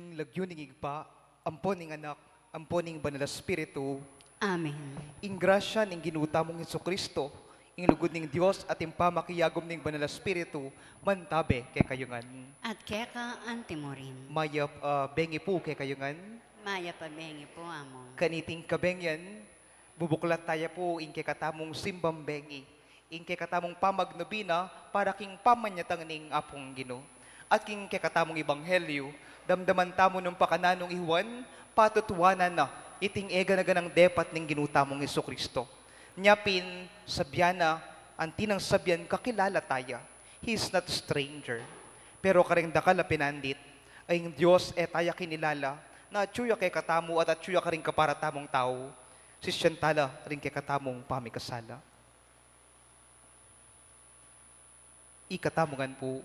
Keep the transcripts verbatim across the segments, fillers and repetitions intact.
King lagyu ning Ibpa, ampo ning Anak, ampo ning Banal a Espiritu. Amen. Ing grasya ning Ginu tamung Jesucristo, ing lugud ning Dios, at ing pamakiagum ning Banal a Espiritu, mantabe kekayu ngan. At keka antimurin. Mayap a bengi pu kekayu ngan. Mayap a bengi pu, Among. Kaniting kabengian, bubuklat taya pu ing kekatamung simbang bengi, ing kekatamung pamagnobina para king pamanyatang ning Apung Ginu. At king kekatamung ebanghelyu, damdaman tamu nung pakananung i Juan, patutuanan na iting eganaganang depat ning Ginu tamung Jesucristo. Nya pin, sabian na, anti nang sabian kakilala taya. He is not a stranger. Pero karing dakal a pinandit, ay ing Dios e taya kinilala, na atyu ya kekatamu at atyu ya karing kapara tamung tau, sisian tala ring kekatamung pamikasala. Ikatamu ngan pu,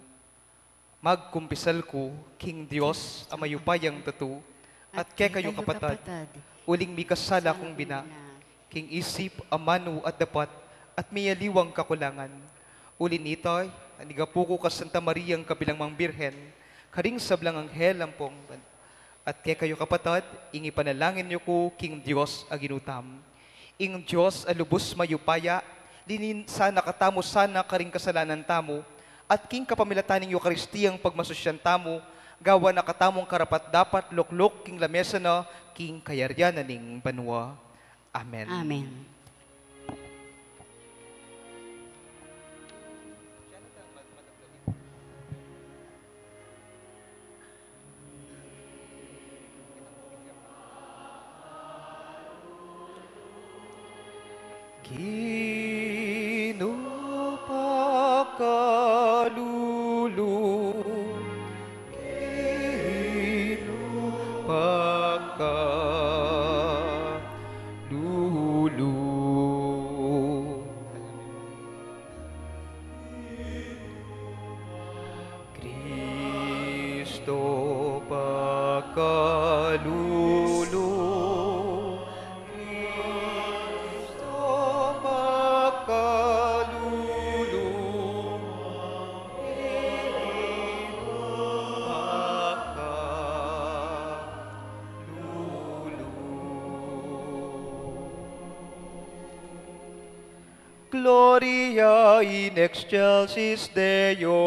magkumpisal ku king Dios a mayupayang tutu, at kekayu kapatad, uling mikasala kung bina, king isip, amanu at dapat, at miyaliwang kakulangan. Uli nita, anigapu ku ka Santa Mariang kabilang mang Birhen, karing sablang anghel ampong ban-, at kekayu kapatad, ing ipanalangin yu ku king Dios a Ginu tamu. Ing Dios a lubus mayupaya, linisan na katamu sana karing kasalanan tamu, at king kapamilatan ning Eukaristiyang pagmasusian tamu, gawan na katamung karapat-dapat lukluk king lamesa na king kayarian na ning banua. Amen. Amen. Ginu pakalulu, Ginu pakalulu. Kristo pakalulu, Kristo pakalulu, Kristo pakalulu. Gloria in excelsis Deo.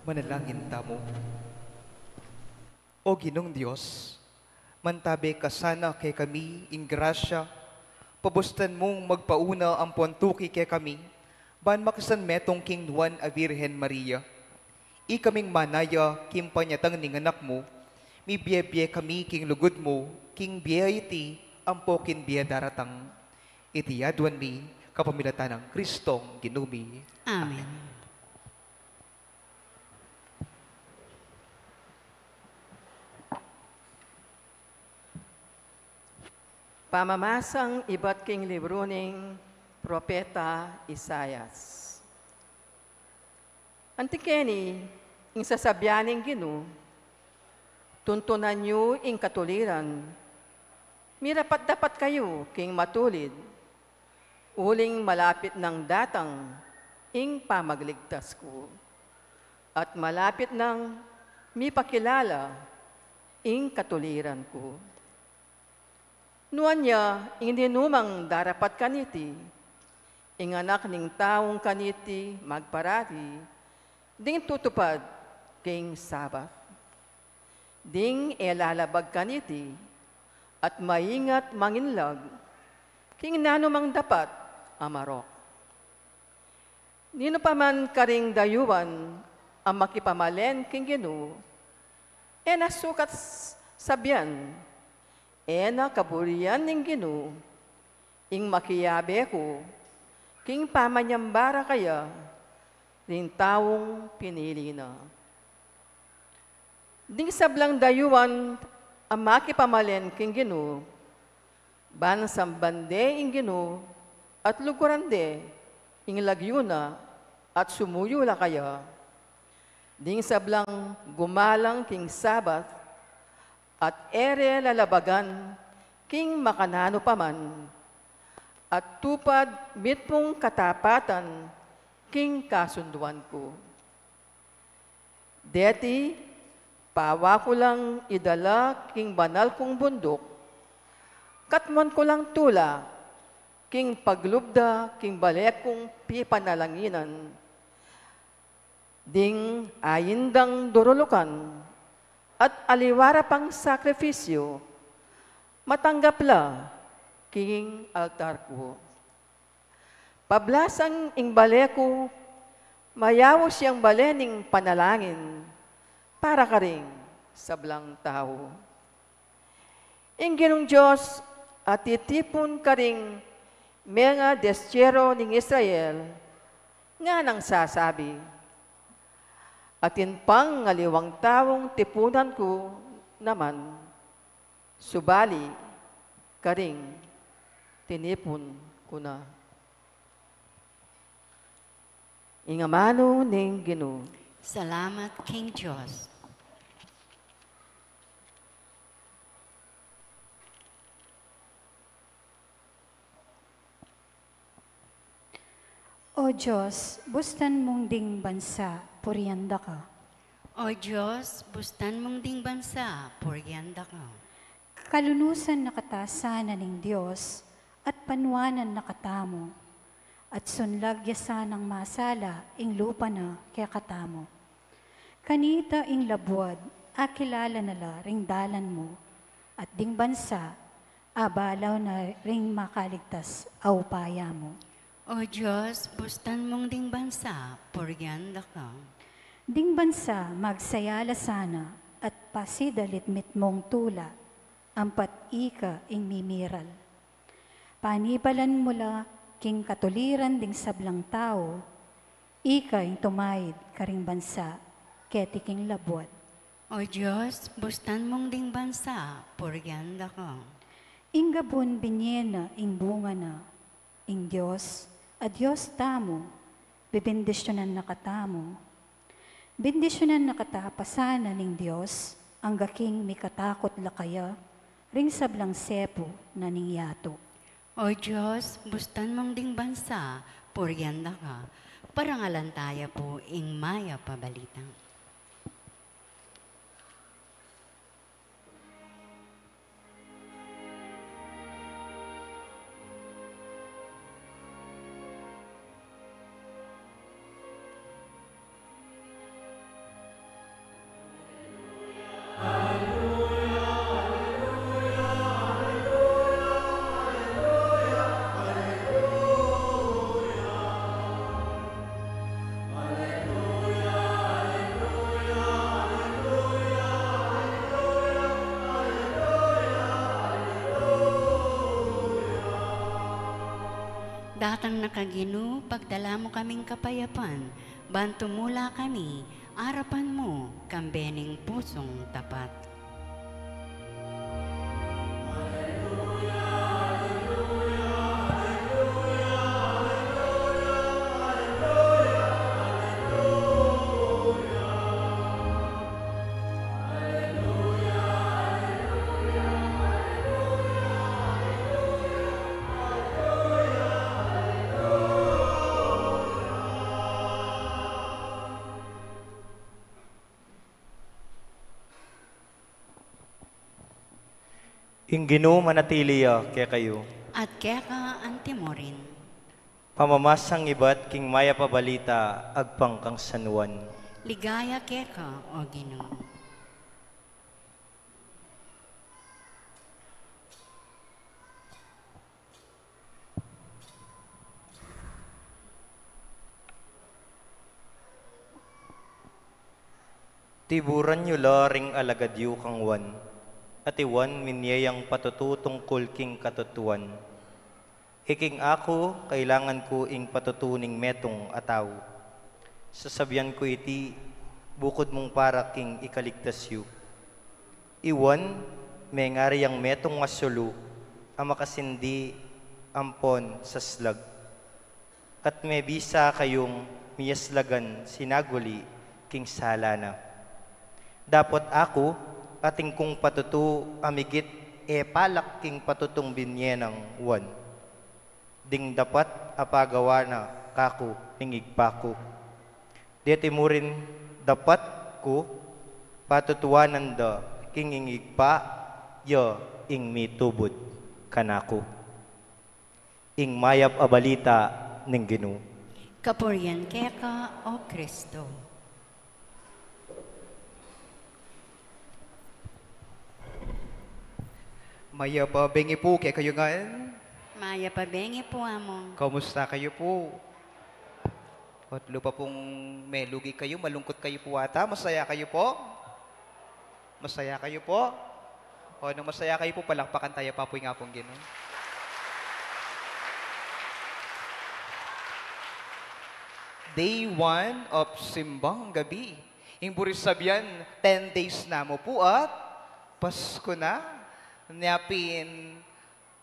Manalangin tamu. O Ginung Dios, mantabe ka sana kekami ing grasya, pabustan mung magpauna ampon tuki kekami, ban makisanmetung king Nuan a Virgen Maria. Ikaming manaya king panyatang ning Anak mu, mibiebie kami king lugud mu, king bie a iti, ampo king bie daratang. Iti aduan mi kapamilatan nang Kristong Ginu mi. Amen. Amen. Pamamasang ibat king libru ning Propeta Isaias. Anti keni ing sasabian ning Ginu, tuntunan yu ing katuliran, mirapat-dapat kayu king matulid, uling malapit nang datang ing pamagligtas ku, at malapit nang mipakilala ing katuliran ku. Nuan ya ing ninumang darapat kaniti, ing Anak ning Taung kaniti magparari, ding tutupad king Sabat. Ding e lalabag kaniti, at maingat manginlag king nanumang dapat a marok. Ninu pa man karing dayuan a makipamalen king Ginu, e na sukat s-, sabian, e na kaburian ning Ginu, ing makiabe ku king pamanyamba ra kaya ring taung pinili na. Ding sablang dayuan a makipamalen king Ginu, ban samban de ing Ginu at luguran de ing lagyu na at sumuyu la kaya. Ding sablang gumalang king Sabat at e re lalabagan king makananu pa man, at tupad mitmung katapatan king kasunduan ku. Deti, pawa ku lang idala king banal kung bunduk, katmuan ku lang tula king paglub da king bale kung pipanalanginan. Ding ain dang durulukan at aliwa ra pang sakrifisyu, matanggap la king altar ku. Pablasang ing bale ku, mayaus yang bale ning panalangin para karing sablang tau. Ing Ginung Dios a titipun karing menga destiyero ning Israel, nganang sasabi, atin pang aliwang taung tipunan ku naman, subali karing tinipun ku na. Ing amanu ning Ginu. Salamat king Dios. O Dios, bustan mung ding bansa, purian da ka. O Dios, bustan mung ding bansa, purian da ka. Kalunusan na kata sana ning Dios, at panuanan na katamu, at sunlag ya sanang masala ing lupa na kekatamu. Kanita ing labuad, akilala na la ring dalan mu, at ding bansa, abalaw na ring makaligtas a upaya mu. O Dios, bustan mung ding bansa, purian da ka. Ding bansa, magsaya la sana, at pasidalit mitmung tula, ampat ika ing mimiral. Panibalan mu la king katuliran ding sablang tau, ika ing tumaid karing bansa, keti king labuad. O Dios, bustan mung ding bansa, purian da ka. Ing gabun binye na ing bunga na, ing Dios, a Dios tamu, bibindisyunan na katamu. Bindisyunan na kata pa sana ning Dios, angga king mikatakut la kaya, ring sablang sepu na ning yatu. O Dios, bustan mung ding bansa, purian da ka. Parangalan taya pu ing mayap a balita. Tatang na ka Ginu, pagdala mu kaming kapayapan, ban tumula kami arapan mu, kambe ning pusung tapat. Ing Ginu manatili ya kekayu. At keka antimurin. Pamamasang ibat king mayap a balita agpang kang San Juan. Ligaya keka, O Ginu. Tiburan yu la ring alagad yu kang Juan, at i Juan minye yang patutu tungkul king katutuan. Iking aku, kailangan ku ing patutu ning metung a tau. Sasabian ku iti, bukud mung para king ikaligtas yu. I Juan, mengari yang metung a sulu, a makasindi ampon saslag. At mebisa kayung miyaslagan sinaguli king sala na. Dapot aku, atin kung patutu a migit e palak king patutung binye nang Juan. Ding dapat a pagawa na kaku ning Ibpa ku. Deti murin dapat ku patutuanan da king ing Ibpa ya ing mitubud kanaku. Ing mayap a balita ning Ginu. Kapurian keka, O Kristo. Mayap a bengi pu kekayu ngan. Mayap a bengi pu, Among. Kamusta kayu pu? At lupa pung melugi kayu, malungkut kayu pu ata, masaya kayu pu? Masaya kayu pu? O, nung masaya kayu pu, palakpakan taya pa pu ing Apung Ginu. Day one of Simbang Gabi. Ing buri sabian, ten days na mu pu at Pasko na. Nya pin,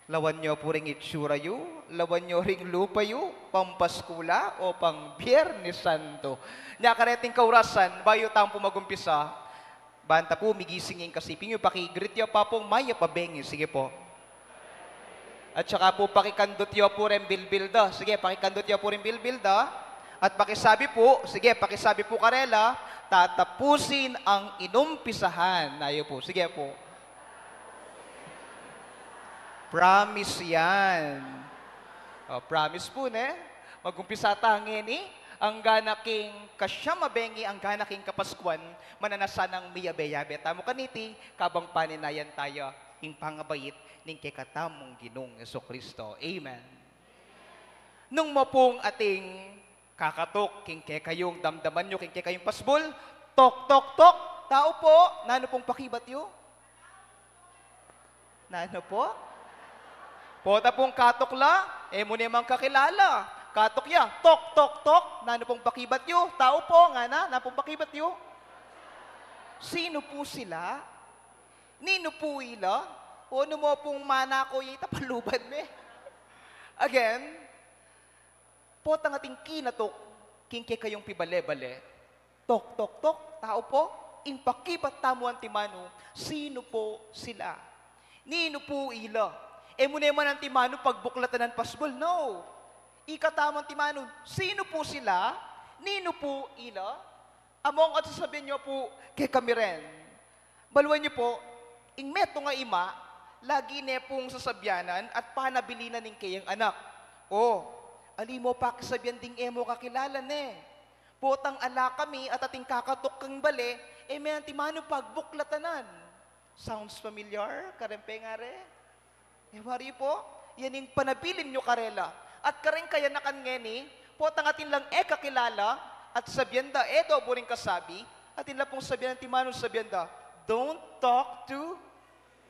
lawan yu pu ring itsura yu, lawan yu ring lupa yu, pang Pasko la o pang Biernes Santo. Nya kareting kaurasan, bayu tamu pu magumpisa, banta pu migising ing kasiping yu, paki-greet yu pa pung mayap a bengi, sige pu. At saka pu pakikandut yu pu ring bilbil da. Sige, pakikandut yu pu ring bilbil da. At pakisabi pu, sige, pakisabi pu karela, tatapusin ang inumpisahan. Ayu pu, sige pu. Promise yan. O, promise pu, ne? Magumpisa ta ngeni, anggana king kasyam a bengi, anggana king Kapaskuan, mananu sanang miyabe-yabe tamu kaniti, kabang paninayan taya ing pangabait ning kekatamung Ginung Jesucristo. Amen. Nung mu pung ating kakatuk king kekayung damdaman yu, king kekayung pasbul, tok, tok, tok, tau pu, nanu pung pakibat yu? Nanu pu? Pota pung katuk la, e mu ne mang kakilala. Katuk ya, tok, tok, tok, nanu pung pakibat yu? Tau pu, ngana, nanu pung pakibat yu? Sinu pu sila? Ninu pu ila? O, nu mu pung mana ku, ita paluban me. Again, potang ating kinatuk king kekayung pibale-bale. Tok, tok, tok, tau pu, ing pakibat tamu antimanu, sinu pu sila? Ninu pu ila? E mu ne man antimanu pagbuklatan nang pasbul, no. Ikatamu antimanu, sinu pu sila? Ninu pu ila? Among at sasabian yu pu kekami ren. Baluan yu pu, ing metung a ima, lagi ne pung sasabianan at panabilinan ing keyang anak. O, ali mu pakisabian ding e mu kakilala ne. Potang ala kami at ating kakatuk king bale, e me antimanu pagbuklatan nan. Sounds familiar? Kareng pengari? E wari pu, yan ing panabilin yu karela. At kareng kayanakan ngeni, potang atin lang e kakilala, at sabian da, e da buring kasabi, atin la pung sabian antimanu, sabian da, "Don't talk to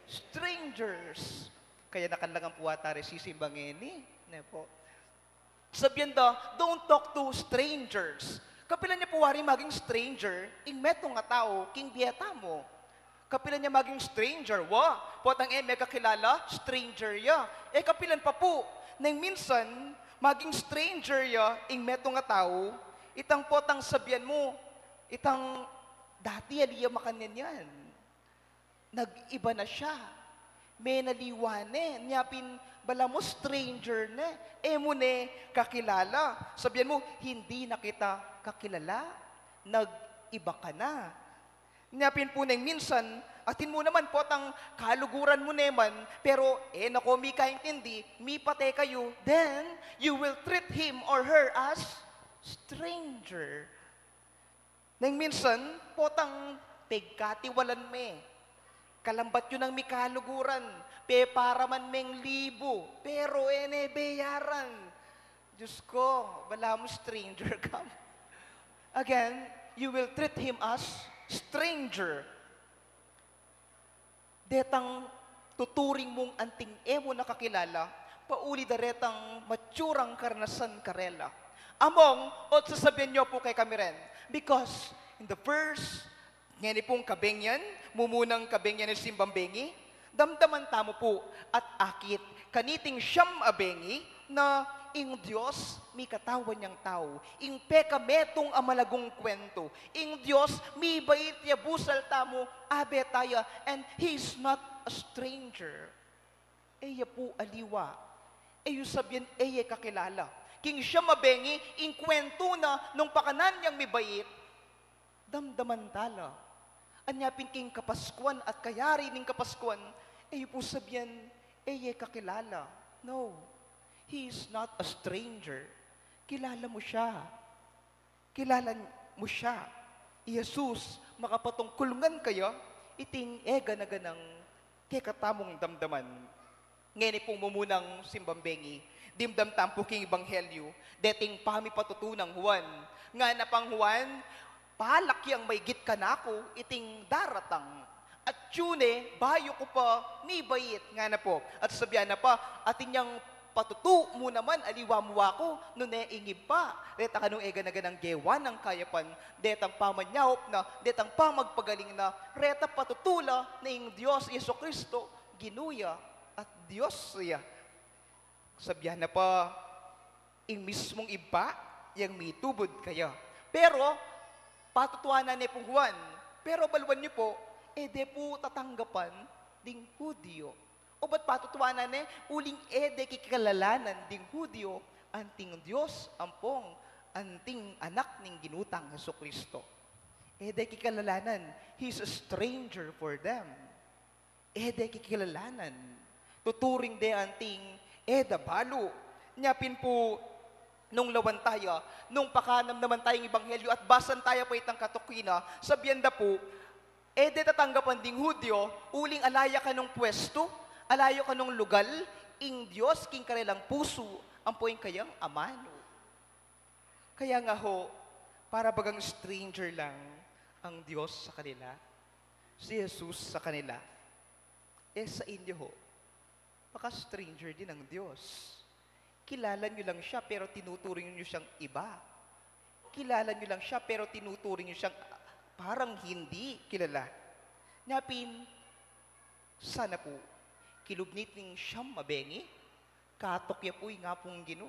strangers." Kayanakan la ngan pu ata ring sisimbang ngeni, ne pu. Sabian da, "Don't talk to strangers." Kapilan ya pu wari maging stranger ing metung a tau king bie tamu? Kapilan ya maging stranger? Wa, potang e me kakilala, stranger ya. E kapilan pa pu, neng minsan maging stranger ya ing metung a tau, itang potang sabian mu, itang dati ali ya makanyan yan. Nag-iba na siya. Menaliwa ne, nya pin balamu stranger ne, e mu ne kakilala. Sabian mu, "Hindi na kita kakilala. Nag-iba ka na." Nya pin pu neng minsan, atin mu naman potang kaluguran mu ne man, pero e na ko mikaintindi, mipate kayu, then you will treat him or her as stranger. Neng minsan, potang pegkatiwalan me. Kalambat yu nang mikaluguran, peparaman meng libu, pero e ne beyaran. Diyos ko, balamu stranger ka. Again, you will treat him as stranger. Detang tuturing mung anting e mu na kakilala, pauli da retang matsurang karanasan karela. Among, ot sasabian yu pu kekami ren, because in the first, ngeni pung kabengyan, mumunang kabengyan ning simbang bengi, damdaman tamu pu at akit kaniting siyam a bengi na ing Dios mikatawan yang tau, ing pekametung a malagung kuwentu, ing Dios mibait ya busal tamu, abe taya, and He's not a stranger. E ya pu aliwa. E yu sabian e ya kakilala. King siyam a bengi, ing kuwentu na nung pakanan yang mibait, damdaman tala. Anya pin king Kapaskuan at kayari ning Kapaskuan, e yu pu sabian e ya kakilala. No. He is not a stranger. Kilala mu siya. Kilala mu siya. I Jesus, makapatungkul ngan kaya, iting e gana-ganang kekatamung damdaman. Ngeni pung mumunang simbang bengi, dimdam tamu pu king Ebanghelyu, deting pamipatutu nang Juan. Ngana pang Juan, "Palak yang maigit kanaku iting daratang. At yune, bayu ku pa mibait," ngana pu. At sabian na pa, "Atin yang patutu mu naman, aliwa mu aku, nune ing Ibpa." Reta kanung e gana-ganang gewa nang kayapan, detang pamanyaup na, detang pamagpagaling na, reta patutu la na ing Dios Jesucristo, Ginu ya at Dios ya. Sabian na pa, ing mismung Ibpa yang mitubud kaya. Pero, patutuanan ne pung Juan, pero baluan yu pu, e de pu tatanggapan ding Judio. Obat patutuanan ne, uling e de kikilalanan ding Judio anting Dios ampong anting Anak ning Ginu tang Jesucristo. E de kikilalanan, he's a stranger for them. E de kikilalanan. Tuturing de anting e da balu. Nya pin pu, nung lawan taya, nung pakanamnaman taya ing Ebanghelyu at basan taya pa itang katuki na, sabian da pu, e de tatanggapan ding Judio, uling ala ya kanung pwestu, ala ya kanung lugal, ing Dios king karelang pusu, ampo ing kayang amanu. Kaya nga ho, para bagang stranger lang ang Dios sa kanila, si Jesus sa kanila. E sa inyo ho, baka stranger din ang Dios. Kilala nyo lang siya, pero tinuturing nyo siyang iba. Kilala nyo lang siya, pero tinuturing nyo siyang, ah, parang hindi kilala. Nya pin, sana pu, kilub niting siyam a bengi, katok ya pu ing Apung Ginu.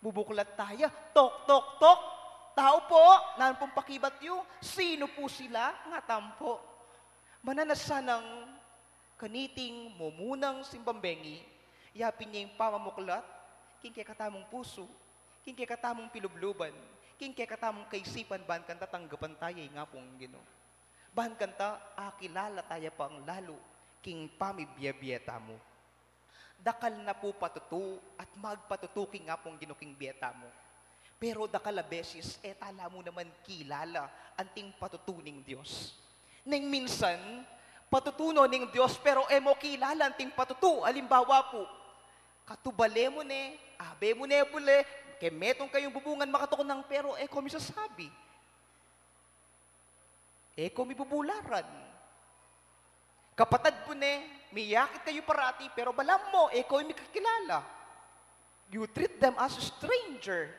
Bubuklat taya, "Tok, tok, tok! Tau pu, nanu pung pakibat yu? Sino pu sila?" Nga tamu pu. Mananasanang kaniting mumunang simbang bengi, yapin ya ing pamamuklat king kekatamung pusu, king kekatamung pilubluban, king kekatamung kaisipan, ban kanita tanggapan taya ing Apung Ginu. Ban kanita akilala taya pang lalu king pamibie-bie tamu. Dakal na pu patutu at magpatutu king Apung Ginu king bie tamu. Pero dakal a beses, e tala mu naman kilala anting patutu ning Dios. Neng minsan, patutu no ning Dios, pero e mo kilala anting patutu. Alimbawa pu, katubale mu ne, abe mu ne bule, ke metung kayung bubungan makatuknang, pero e ko misasabi. E ko mibubularan. Kapatad mu ne, miyakit kayu parati, pero balamu, e ko mikakilala. You treat them as stranger.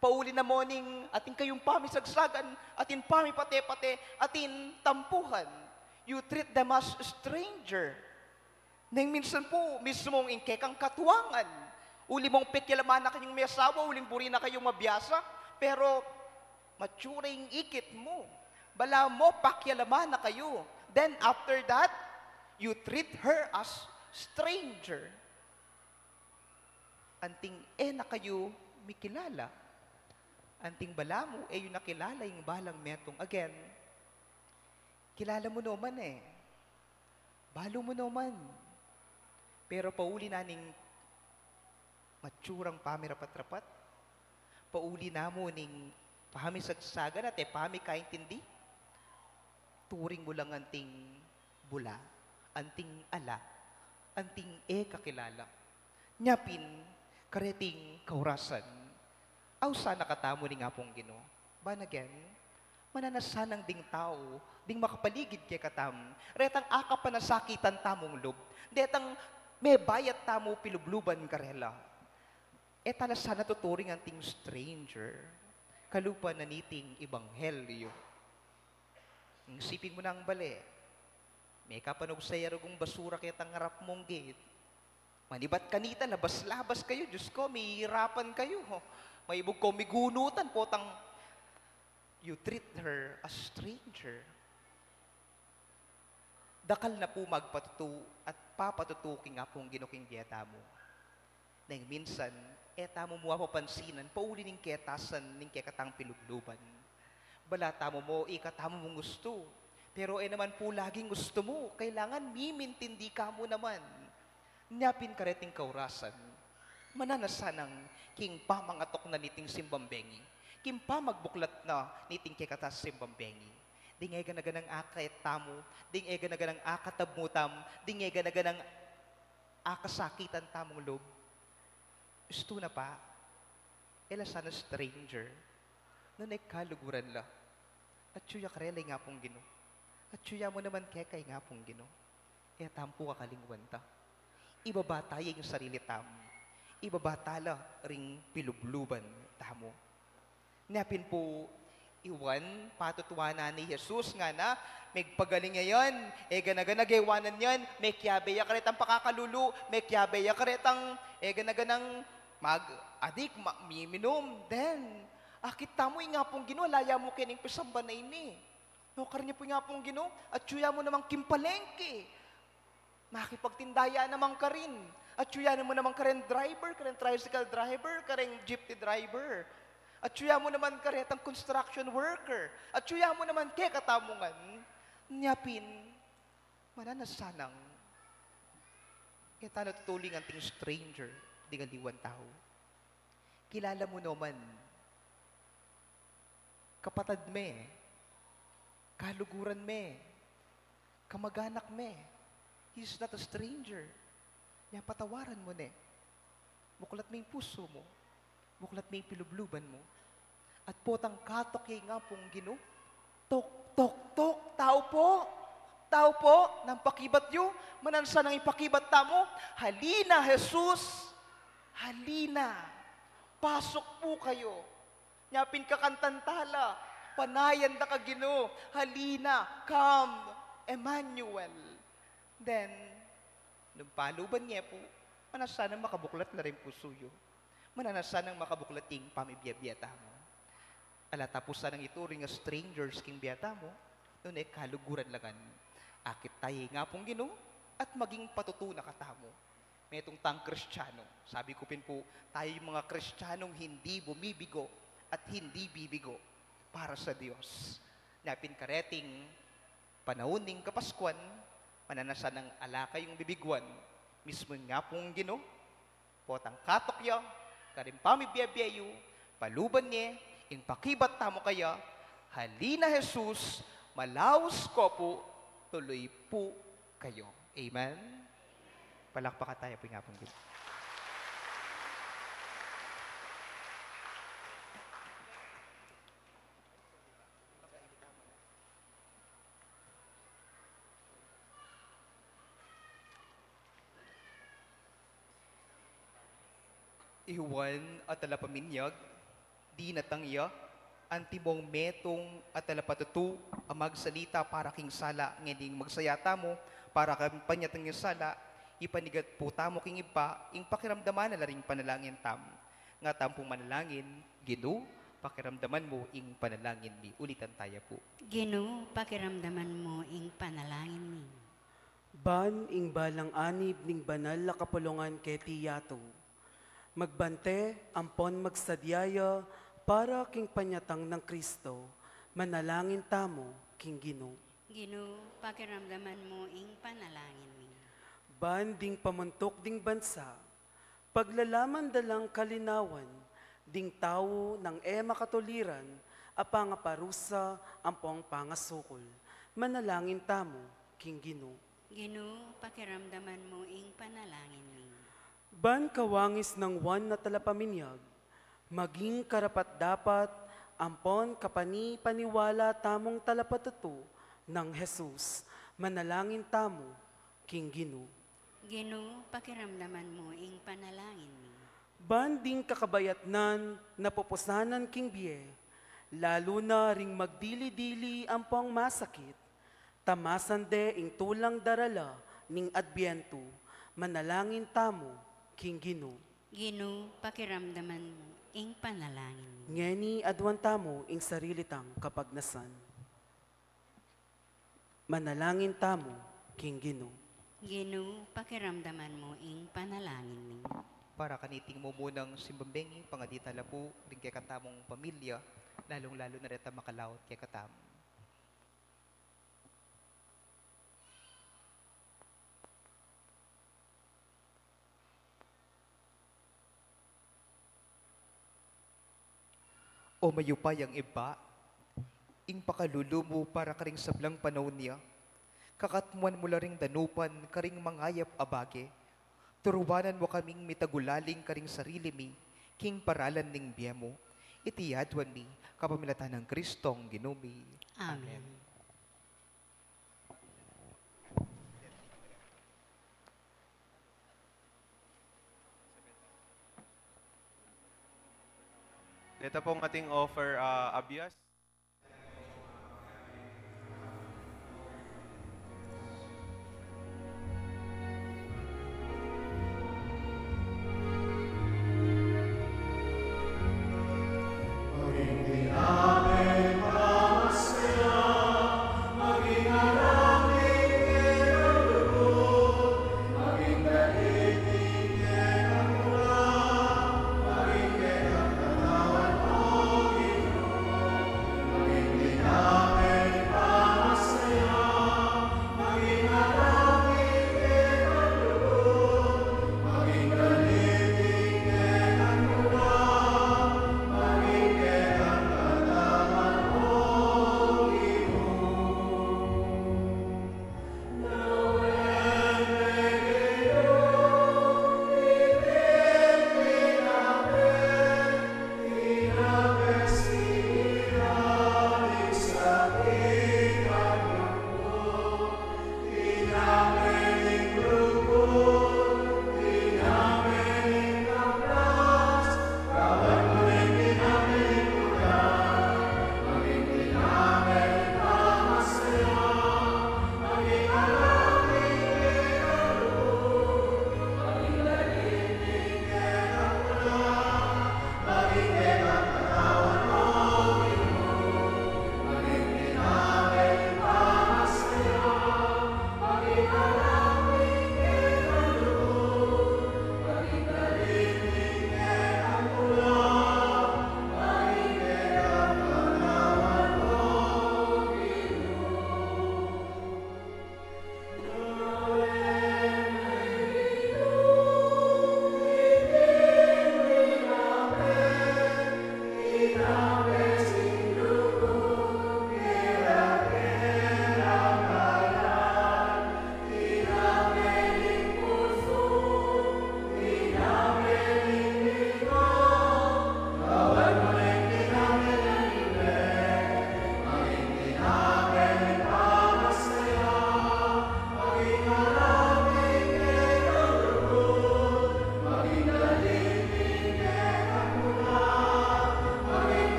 Pauli na mu ning atin kayung pamisagsagan, atin pamipate-pate, atin tampuhan. You treat them as stranger. Neng minsan pu, mismung ing kekang katuangan, uli mung pakialaman na kayung miyasawa, uling buri na kayung mabiasa, pero matsura ing ikit mu. Balamu pakialaman na kayu. Then after that, you treat her as stranger. Anting e na kayu mikilala. Anting balamu, e yu na kilala ing balang metung. Again, kilala mu naman e. Balu mu naman. Pero pauli na ning matsurang pamirapat-rapat, pauli na mu ning pamisagsagan at e pamikaintindi, turing mu lang anting bula, anting ala, anting e kakilala. Nya pin, kareting kaurasan, ausan na katamu ning Apung Ginu. Born again, mananasanang ding tau, ding makapaligid kekatamu, retang akapanasakitan tamung lub, detang mebayat tamu pilubluban karela. E ta la sana tuturing anting stranger, kalupa na niting ebanghelyo. Isipin mu nang bale, mekapanugsa ya rugung basura ketang arap mung gate. Manibat kanita, labas-labas kayu, Diyos ko, mihirapan kayu. Maibug ko migunutan, potang you treat her as stranger. Dakal na pu magpatutu at papatutu king Apung Ginu king bie tamu. Neng minsan, e tamu mu apapansinan, pauli ning ketasan, ning kekatang pilubluban. Bala tamu mu, ikatamu mung gustu. Pero e naman pu laging gustu mu, kailangan mimintindi ka mu naman. Nya pin kareting kaurasan, mananasanang king pamangatuk na niting simbang bengi, king pamagbuklat na niting kekatang simbang bengi. Ding e gana-ganang akait tamu, ding e gana-ganang akatabmu tamu, ding e gana-ganang akasakitan tamung lub. Istu na pa, e la sana stranger, nune kaluguran la. Atyu ya karela ing Apung Ginu. Atyu ya mu naman keka ing Apung Ginu. E tamu pu kakalingwan ta. Ibaba ta ya ing sarili tamu. Ibaba ta la ring pilubluban tamu. Nya pin pu, iwan, patutuanan ni Jesus ngana, megpagaling ya yan, e gana-gana gewanan yan, mekiabe ya karetang pakakalulu, mekiabe ya karetang, e gana-ganang mag-adik, ma-, miminum. Then, akit tamu ing Apung Ginu, ala ya mu keni king pisamban a ini. No, karne pu ing Apung Ginu, atyu ya mu naman king palengke. Makipagtinda ya naman karin. Atyu ya mu naman karen driver, karen tricycle driver, karen jeepney driver. Atyu ya mu naman karetang construction worker. Atyu ya mu naman kekatamu ngan. Nya pin, mananasanang e ta na tuturing anting stranger, ding aliwan tau. Kilala mu naman. Kapatad me, kaluguran me, kamaganak me. He's not a stranger. Nya patawaran mu ne. Buklat me ing pusu mu. Buklat me ing pilubluban mu. At potang katok ya ing Apung Ginu, tok, tok, tok, tau pu, tau pu, nanu ing pakibat yu? Mananasanang ing pakibat tamu, halina, Jesus, halina, pasuk pu kayu. Nya pin kakantan ta la, panayan da ka Ginu, halina, come, Emmanuel. Then, nung paluban ye pu, mananasanang makabuklat la ring pusu yu. Mananasanang makabuklat ing pamibie-bie tamu. Ala ta pu sanang ituring a strangers king bie tamu, nune kaluguran la ngan. Akit ta ya ing Apung Ginu, at maging patutu na katamu. Metung tang Kristiyanu. Sabi ku pin pu, tayong mga Kristiyanong hindi bumibigo at hindi bibigo para sa Diyos. Nya pin kareting panaun ning Kapaskuan, mananasanang ala kayung bibiguan, mismu ing Apung Ginu, potang katok ya karing pamibie-bie yu, paluban ye ing pakibat tamu kaya, halina Jesus, malaus ko pu, tuluy pu kayu. Amen. Palakpakan taya pu ing Apung Ginu. I Juan a talapaminyag, dinatang ya, antimong metung a talapatutu a magsalita para king sala, ngening magsaya tamu para king panyatang ning sala, ipanyawad pu tamu king Ibpa, ing pakiramdaman na la ring panalangin tamu. Nga tamu pung manalangin, Ginu, pakiramdaman mu ing panalangin mi. Ulitan taya pu. Ginu, pakiramdaman mu ing panalangin mi. Ban ing balang anib ning banal a kapulungan keti yatu, magbante ampon magsadya ya para king panyatang nang Kristo, manalangin tamu king Ginu. Ginu, pakiramdaman mu ing panalangin mi. Ban ding pamuntuk ding bansa, paglalaman da lang kalinawan ding tau nang e makatuliran a pangaparusa ampong pangasukul, manalangin tamu king Ginu. Ginu, pakiramdaman mu ing panalangin mi. Ban kawangis nang Juan a talapaminyag, maging karapat-dapat ampon kapani-paniwala tamung talapatutu nang Jesus, manalangin tamu king Ginu. Ginu, pakiramdaman mu ing panalangin mi. Ban ding kakabayatnan napupusanan king bie, lalu na ring magdili-dili ampong masakit, tamasan de ing tulang darala ning Adbientu, manalangin tamu king Ginu. Ginu, pakiramdaman mu ing panalangin mi. Ngeni aduan tamu ing sarili tang kapagnasan. Manalangin tamu king Ginu. Ginu, pakiramdaman mu ing panalangin mi. Para kaniting mumunang simbang bengi, pangadi tala pu ring kekatamung pamilya, lalung-lalu na reta makalaut kekatamu. O mayupayang Ibpa, ing pakalulu mu para karing sablang panaun ya, kakatmuan mu la ring danupan karing mangayap a bage, turuanan mu kaming mitagulaling karing sarili mi, king paralan ning bie mu. Iti aduan mi, kapamilatan nang Kristong Ginu mi. Amen. Amen. Deta pong ating offer, ah, abias.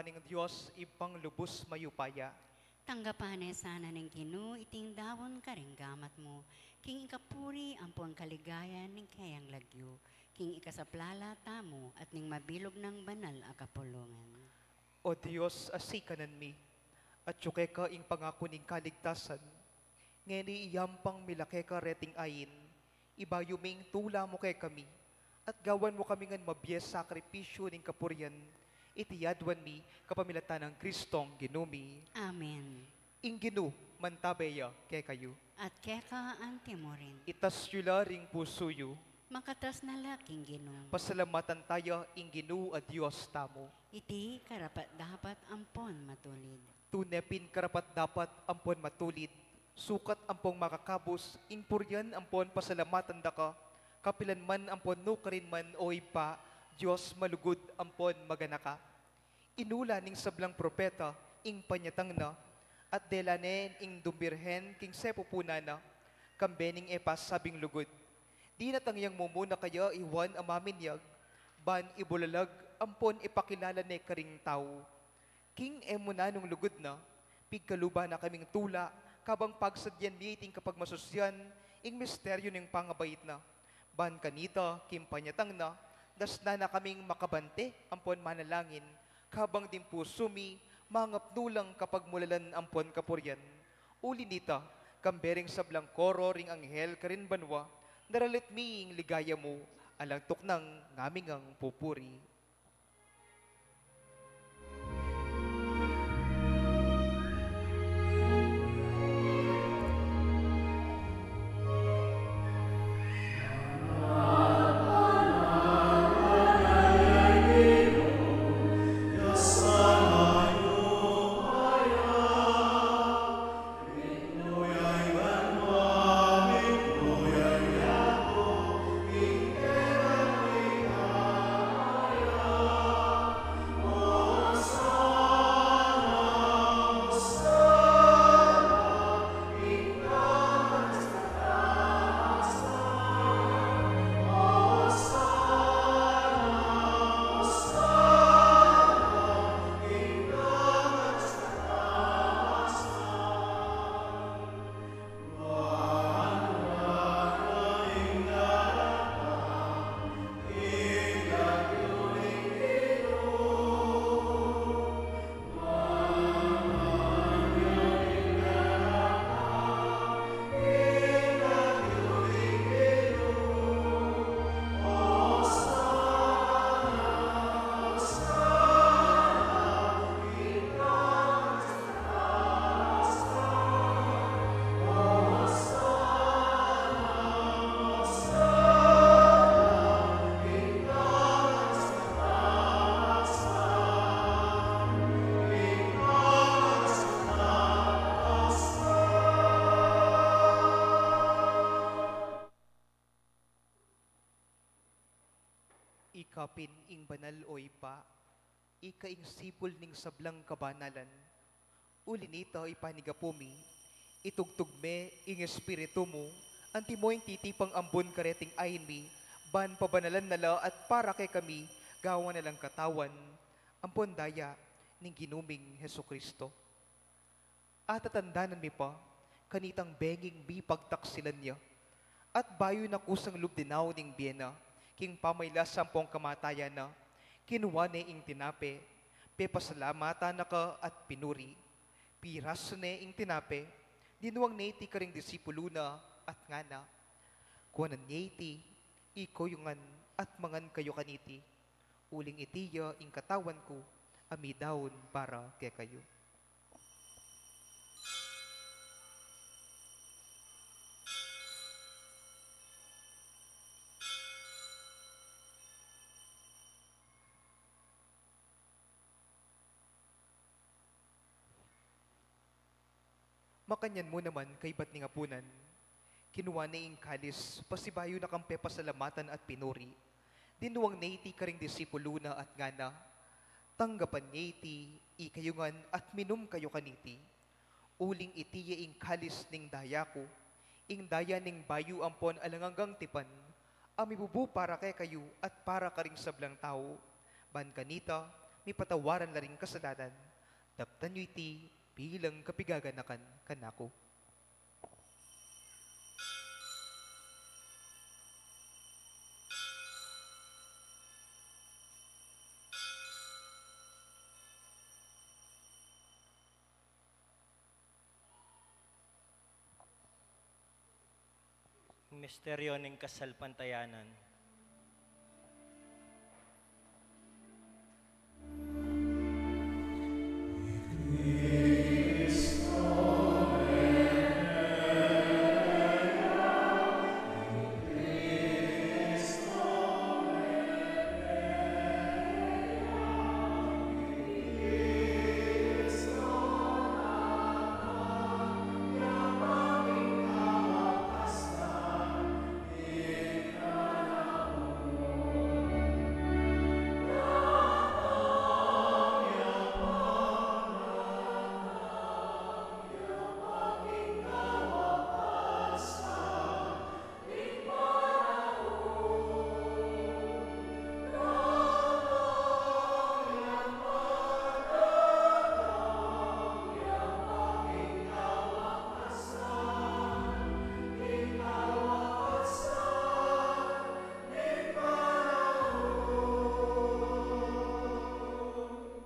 Ning Dios, Ibpang lubus mayupaya. Tanggapan ne sana ning Ginu iting dawun karing gamat mu, king ikapuri ampon kaligayan ning keyang lagyu, king ikasaplala tamu at ning mabilug nang banal a kapulungan. O Dios, a sikanan mi, atyu keka ing pangaku ning kaligtasan, ngeni iyampang mi la keka reting ain, ibayu mi ing tula mu kekami, at gawan mu kami ngan mabie sakripisyu ning kapurian, iti aduan mi kapamilatan nang Kristong Ginu mi. Amen. Ing Ginu mantabe ya kekayu. At keka anti mu rin. Itas yu la ring pusu yu. Makatas na la king Ginu. Pasalamatan taya ing Ginu a Dios tamu. Iti karapat-dapat ampon matulid. Tune pin karapat-dapat ampon matulid, sukat ampong makakabus ing purian ampon pasalamatan da ka, kapilan man ampon nukarin man, o Ibpa, Dios malugud ampon maganaka. Inula ning sablang propeta ing panyatang na, at dela ne ing dumbirhen king sepupunan na, kambe ning e pasabing lugud. Dinatang yang mumuna kaya i Juan a maminyag, ban ibulalag ampon ipakilala ne karing tau. King e mu nanung lugud na, pigkaluban na kaming tula, kabang pagsadyan mi iting kapagmasusyan ing misteryu ning pangabait na. Ban kanita, king panyatang na, dasnan na kaming makabante ampon manalangin, kabang ding pusu mi mangapnu lang kapagmulalan ampon kapurian. Uli nita, kambe ring sablang koro ring anghel karin banua, daralit mi ing ligaya mu, alang tuknang ngaming ngang pupuri. Ika pin ing banal, o Ibpa, ika ing sipul ning sablang kabanalan. Uli nita, ipanigapu mi, itugtug me ing Espiritu mu, antimo ing titipang ambun kareting ain mi, ban pabanalan na la at para kekami, gawan na lang katawan ampon daya ning Ginu ming Jesucristo. Atatandanan mi pa kanitang benging mipagtaksilan ya, at bayu na kusang lub dinaun ing bie na, king pamailas ampong kamatayan na, kinua ne ing tinape, pepasalamatan na ka at pinuri, pirasu ne ing tinape, dinuang ne iti karing disipulu na at ngana: Kuanan ye iti, ikayu ngan at mangan kayu kaniti, uling iti ya ing katawan ku a midaun para kekayu. Makanyan mu naman, kaybat ning apunan, kinua ne ing kalis, pasibayu na kang pepasalamatan at pinuri. Dinuang ne iti karing disipulu na at ngana: Tanggapan ye iti, ikayu ngan, at minum kayu kaniti. Uling iti ya ing kalis ning daya ku, ing daya ning bayu ampon alang anggang tipan, a mibubu para kekayu at para karing sablang tau. Ban kanita, mipatawaran la ring kasalanan, daptan yu iti bilang kapigaganakan kanaku. Misteryo ning kasalpantayanan.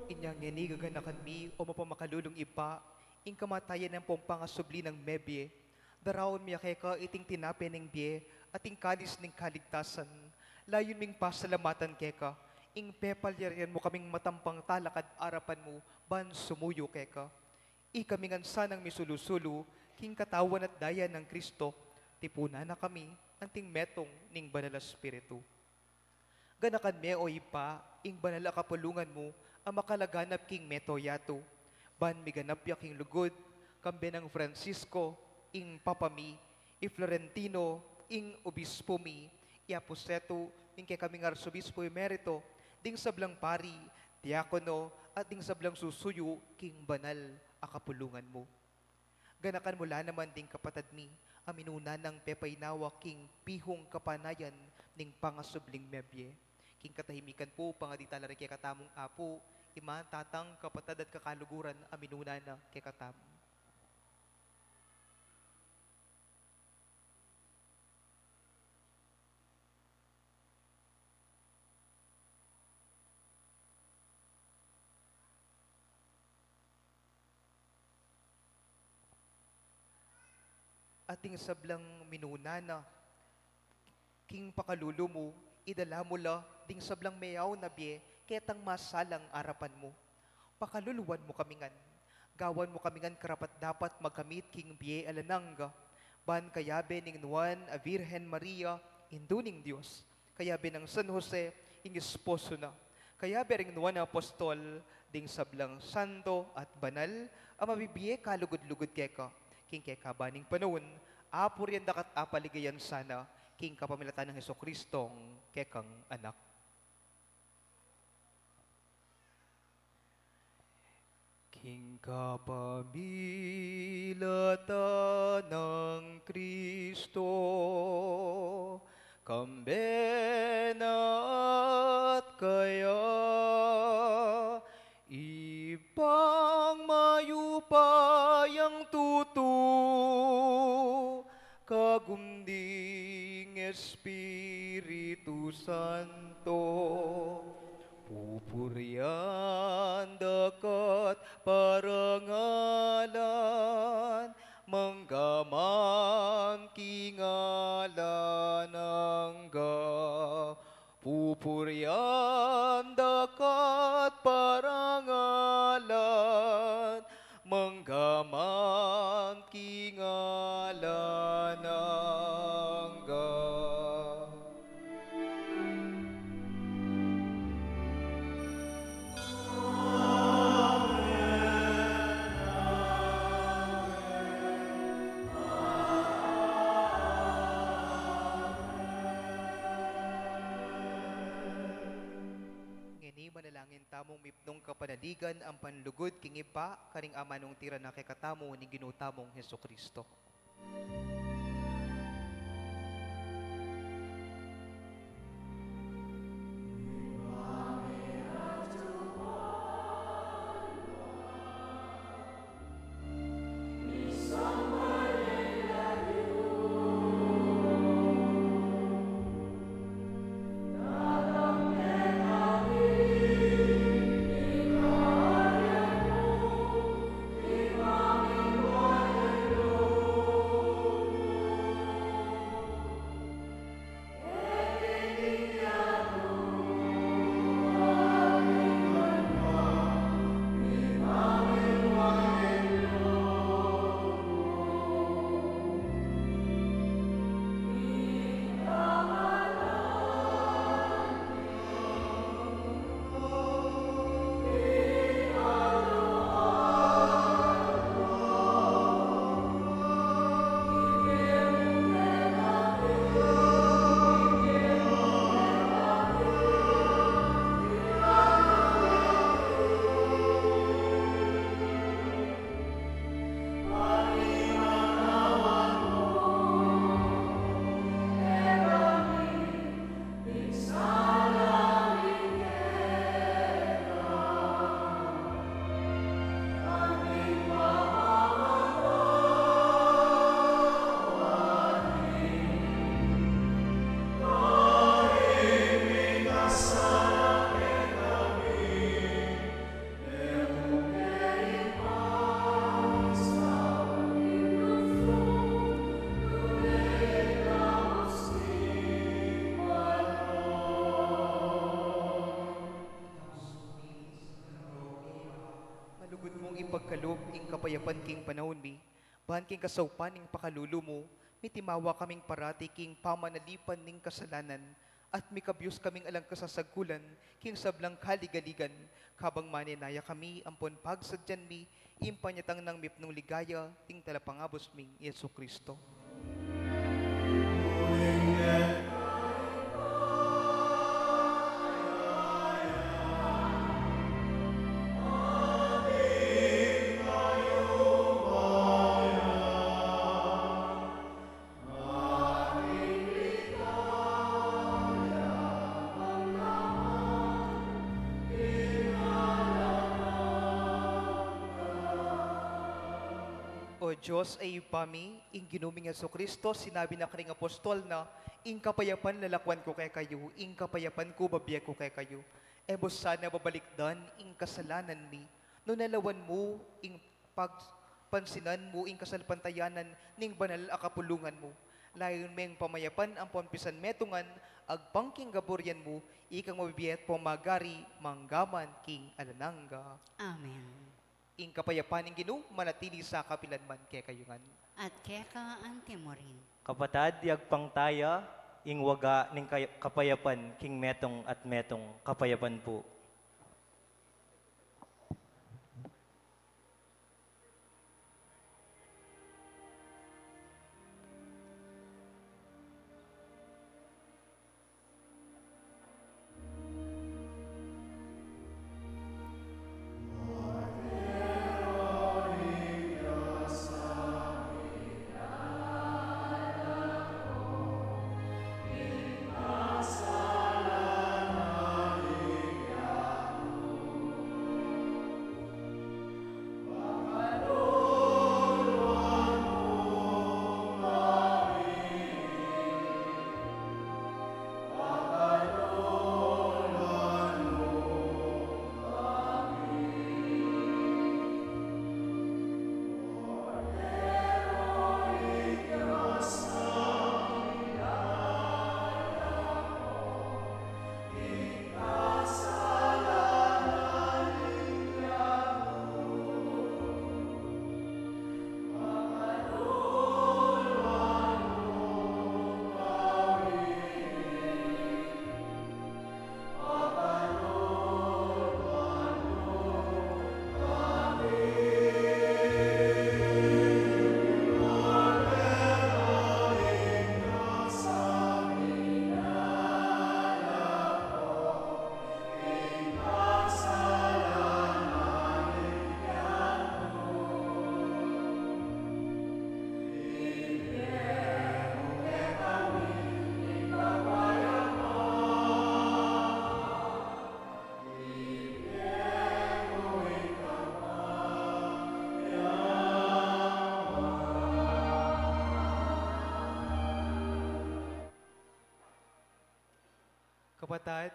Inya ngeni gaganakan mi, o mapamakalulung Ibpa, ing kamatayan ampong pangasubli nang mebie, daraun mi ya keka iting tinape ning bie at ing kalis ning kaligtasan. Layun ming pasalamatan keka ing pepalyarian mu kaming matampang talakad arapan mu ban sumuyu keka. Ikami ngan sanang misulu-sulu king katawan at daya nang Kristo, tipunan na kami anting metung ning Banal a Espiritu. Ganakan me, o Ibpa, ing banal a kapulungan mu a makalaganap king mabilug a yatu, ban miganap ya king lugud, kambe nang Francisco, ing Papa mi, i Florentino, ing Obispo mi, i Aposeto, ing kekaming Arsobispo Emerito, ding sablang pari, diakono, at ding sablang susuyu king banal a kapulungan mu. Ganakan mu la naman ding kapatad mi a minuna nang pepainawa king pihung kapanayan ning pangasubling mebie. King katahimikan pu, pangaditala rin kekatamung Apu, Ima, Tatang, Kapatad at Kakaluguran a minuna na kekatamu. At ding sablang minuna na king pakalulu mu, idala mu la ding sablang meaun a bie ketang masalang arapan mu. Pakaluluan mu kami ngan. Gawan mu kami ngan karapat-dapat magkamit king bie alang angga. Ban kayabe ning nuan a Virgen Maria, Indu ning Dios, kayabe nang San Jose, ing esposo na, kayabe ring nuan a apostol, ding sablang santo at banal a mabibie kalugud-lugud keka, king kekaban ning panaun, apurian daka at apaligayan sana, king kapamilatan nang Jesucristong kekang Anak. King kapamilatan nang Kristo, kambe na at kaya, Ibpang mayupayang tutu, kagum ding Espiritu Santo, pupurian daka at parangalan, manggaman king alang angga. Pupurian daka at parangalan, manggaman king alang angga. Ngeni manalangin tamung mipnung kapanaligan ampon lugud king Ibpa, karing amanung tira na kekatamu ning Ginu tamung Jesucristo. Ipagkalub ing kapayapan king panaun mi, ban king kasaupan ning pakalulu mu, mitimawa kaming parati king pamanalipan ning kasalanan, at mikabyus kaming alang kasasagkulan king sablang kaligaligan, kabang manenaya kami ampon pagsadyan mi ing panyatang nang mipnung ligaya ning Talapangabus ming Jesucristo. O Dios a Ibpa mi, ing Ginu ming Jesucristo, sinabi na karing apostol na, "Ing kapayapan lalakwan ku kekayu, ing kapayapan ku bibie ku kekayu." E mu sana babalikdan ing kasalanan mi, nune lawan mu ing pagpansinan mu ing kasalpantayanan ning banal a kapulungan mu. Layun meng pamayapan ampon pisanmetungan, agpang king kaburian mu, ikang mabibie at pamagari, mangga man king alang angga. Amen. Ing kapayapan ning Ginu manatili sa kapilan man kekayu ngan. At keka antimurin. Kapatad, yagpang taya ing waga ning kay-, kapayapan king metung at metung kapayapan pu. Kapatad,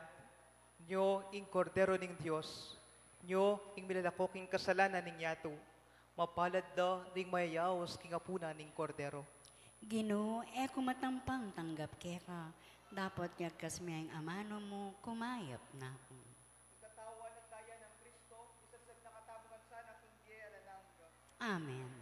nyo ing Kordero ning Dios, nyo ing milalako king kasalanan ning yatu. Mapalad da ring mayayaus king apunan ning Kordero. Ginu, e ku matampang tanggap keka, dapot yagkas me ing amanu mu, kumayap na ku. Ing katawan at daya nang Kristo, isasabi na katamu ngan sana king bie alang angga. Amen.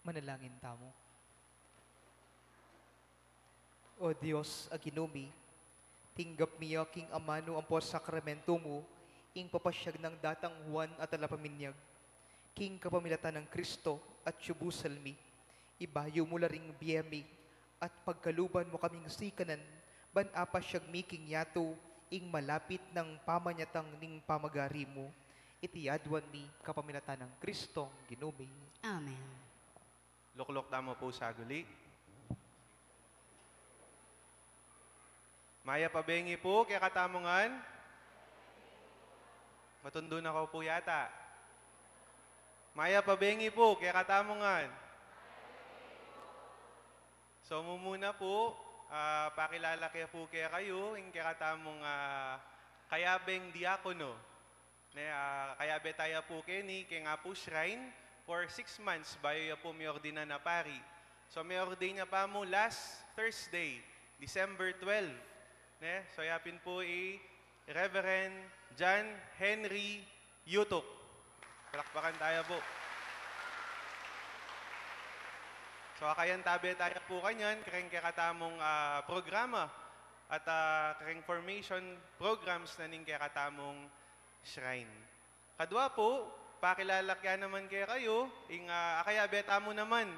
Manalangin tamu. O Dios a Ginu mi, tinggap mi ya king amanu ampo sakramento mu, ing papasyag nang datang Juan a talapaminyag. King kapamilatan nang Kristo atyubusal mi, ibayu mu la ring bie mi, at pagkaluban mu kaming sikanan, ban apasyag mi king yatu ing malapit nang pamanyatang ning pamagari mu. Iti aduan mi kapamilatan nang Kristong Ginu mi. Amen. Lukluk tamu pu saguli. Mayap a bengi pu kekatamu ngan. Matundu na ko pu yata. Mayap a bengi pu kekatamu ngan. So, mumuna pu, ah, pakilala ke pu kekayu, ing kekatamung, ah, kayabeng diakono. Ne, ah, kayabe taya pu keni keng Apu Shrine for six months bayu ya pu miordinan a pari. So, miordain ya pa mu last Thursday, December twelve. Ne, so, ya pin pu i Reverend John Henry Yutuk. Palakpakan taya pu. So, akayantabe taya pu kanyan, kareng kekatamung, ah, programa at, ah, kareng formation programs na ning kekatamung shrine. Kadua pu, pakilala ke naman kekayu, ing, ah, akayabe tamu naman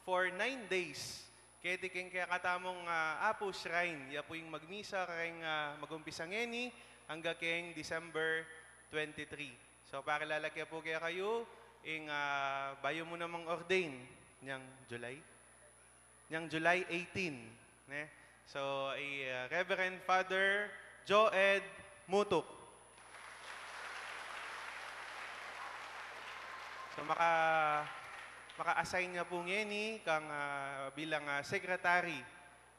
for nine days. Keti keng kekatamung, ah, Apu Shrine, ya pu ing magmisa kareng, ah, magumpisa ngeni angga keng December twenty-three. So, pakilala ke pu kekayu, ing, ah, bayu mu namang ordain, nyang July? Nyang July eighteen, ne? So, i, ah, Reverend Father Joed Mutuk. So, maka-, maka-assign ya pu ngeni kang, ah, bilang, ah, secretary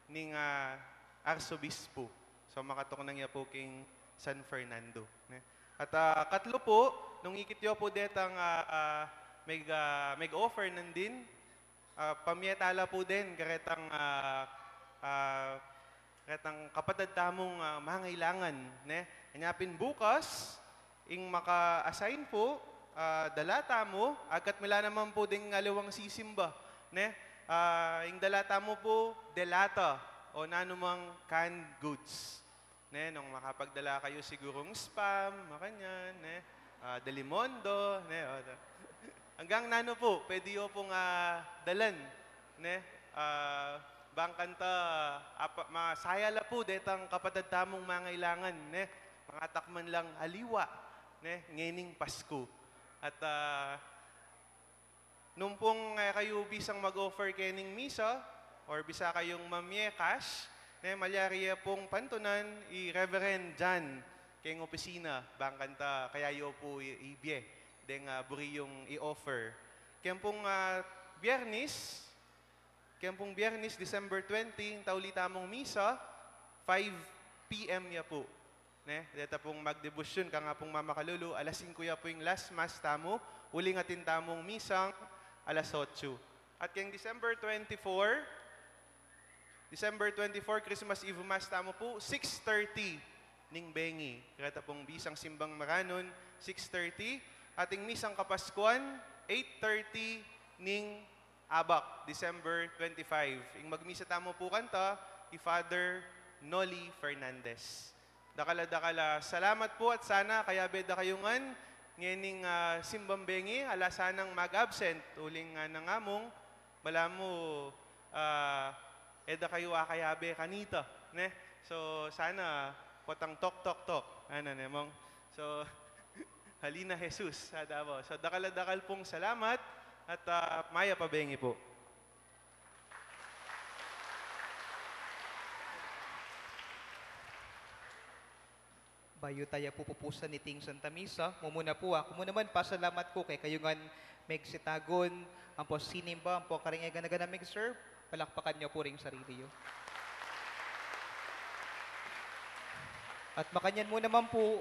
ning, ah, Arsobispo. So, makatuknang ya pu king San Fernando, ne? At, ah, katlu pu, nung ikit yu pu detang, ah, ah, meg-, ah, meg-offer nandin, ah, pamie tala pu den karetang, ah, ah, karetang kapatad tamung, ah, mangailangan, ne? Anya pin bukas, ing maka-assign pu, ah, dala tamu, agkat mila naman pu ding aliwang sisimba, ne? Ah, ing dala tamu pu, de lata o nanumang canned goods. Ne, nung makapagdala kayu sigurung Spam, makanyan, ne? Ah, Delimundo, ne? O, da-, anggang nanu pu, pwede yu pung, ah, dalan, ne? Ah, bang kanta, apa, masaya la pu detang kapatad tamung mangailangan, ne? Mangatak man lang aliwa, ne? Ngening Pasku. At, ah, nung pung, eh, kayu bisang mag-offer kening misa, or bisa kayung mamie cash, ne, malyari ye pung pantunan i Reverend John keng opisina, bang kanta kaya yu pu i-, ibie deng, ah, buri yung i-offer. Keng pung, ah, Biyernes, keng pung Biyernes, December twenty, ing tauli tamung misa, five P M ya pu. Ne, deta pung magdebosyon kang Apung Mamakalulu, alas singko ya pu ing last mass tamu, uling atin tamung misang alas otso. At keng December twenty-four, December twenty-four, Christmas Eve Mass tamu pu, six thirty ning bengi. Kareta pung bisang simbang maranun, six thirty. At ing misang Kapaskuan, eight thirty ning abak, December twenty-five. Ing magmisa tamu pu kanta, i Father Noli Fernandez. Dakal a dakal a salamat pu at sana kayabe da kayu ngan ngening, ah, simbang bengi, ala sanang mag-absent, uling, ah, nangamung, balamu, ah, e da kayu akayabe kanita, ne? So, sana, potang tok, tok, tok. Ano, ne, Mong? So, halina Jesus, sa Davao. So, dakal a dakal pung salamat at, ah, mayap a bengi pu. Bayu taya pu pupusan iting Santa Misa, mumuna pu, aku mu naman pasalamat ku kekayu ngan megsitagun ampo sinimba, ampo karing e gana-gana meg-serve, palakpakan yu pu ring sarili yu. At makanyan mu naman pu,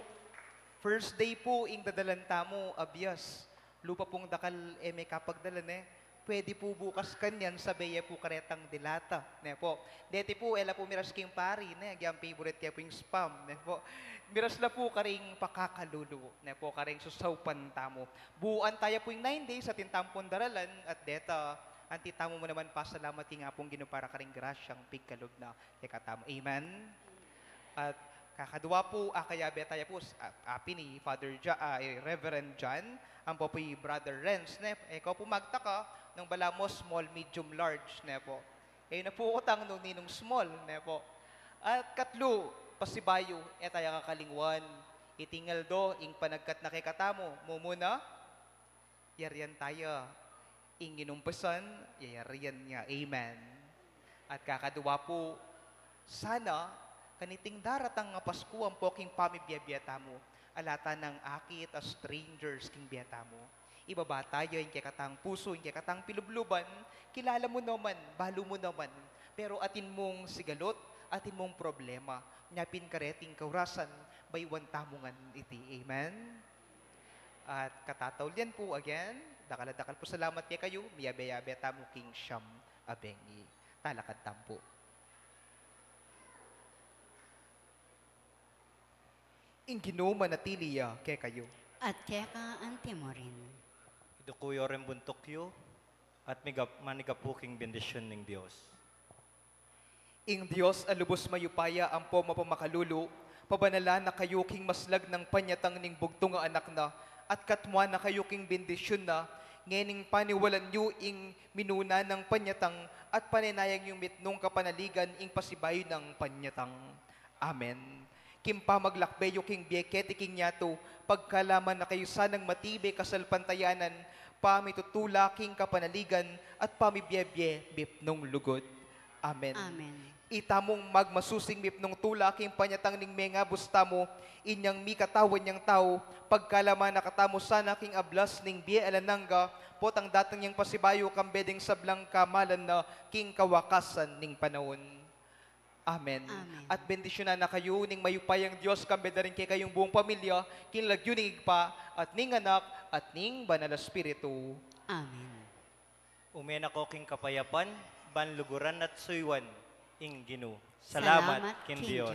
first day pu ing dadalan tamu a bias. Lupa pung dakal e me kapagdala, ne? Pwede pu bukas kanyan, sabe ye pu karetang de lata, ne pu? Deti pu, e la pu miras king pari, ne? Agyang favorite ye pu ing Spam, ne pu? Miras la pu karing pakakalulu, ne pu? Karing susaupan tamu. Buuan taya pu ing nine days atin tamu pung daralan at deta, Anti tamu mu naman pasalamat king Apung Ginu para karing grasyang pigkalub na kekatamu. Amen? At kakadua pu, a, kayabe taya pu, s-, a, apin i Father Ja-, a, i Reverend John, ampo pu i Brother Renz, ne, e ko pu magtaka, nung balamu small, medium, large, ne pu. E na pu kutang nung ninung small, ne pu. At katlu, pasibayu, e taya kakalingwan, iting aldo, ing panagkat na kekatamu, mumuna, yarian taya. Ing inumpisan, yayarian ya. Amen. At kakadua pu, sana, kaniting daratang a Pasku ampo king pamibie-bie tamu, ala ta nang akit a strangers king bie tamu. Ibaba taya ing kekatang pusu, ing kekatang pilubluban, kilala mu naman, balu mu naman, pero atin mung sigalut, atin mung problema, nya pin kareting kaurasan, bayuan tamu ngan iti. Amen? At katataulian pu, again, dakal a dakal pu salamat kekayu, miyabe-yabe tamu king siyam a bengi. Talakad tamu pu. Ing Ginu manatili ya kekayu. At keka anti mu rin. Iduku yu ring buntuk yu, at migap-, manigapu king bendisyun ning Dios. Ing Dios a lubus mayupaya ampo mapamakalulu, pabanalan na kayu king maslag nang panyatang ning bugtung a Anak na, at katmuan na kayu king bendisyun na, ngening paniwalan yu ing minuna nang panyatang, at panenayang yung mitmung kapanaligan ing pasibayu nang panyatang. Amen. King pamaglakbe yu king bie keti king yatu, pagkaluban na kayu sanang matibe kasalpantayanan, pamitutula king kapanaligan, at pamibie-bie mipnung lugud. Amen. Amen. Itamung magmasusing mipnung tula king panyatang ning mengabus tamu, inyang mikatawan yang tau, pagkaluban na katamu sana king ablas ning bie alang angga, potang datang yang pasibayu kambe ding sablang kamalan na king kawakasan ning panaun. Amen. Amen. At bendisyunan na kayu ning mayupayang Dios, kambe da rin kekayung buung pamilya, king lagyu ning Ibpa, at ning Anak, at ning Banal a Espiritu. Amen. Ume na ko king kapayapan, ban luguran at suyuan ing Ginu. Salamat king Dios.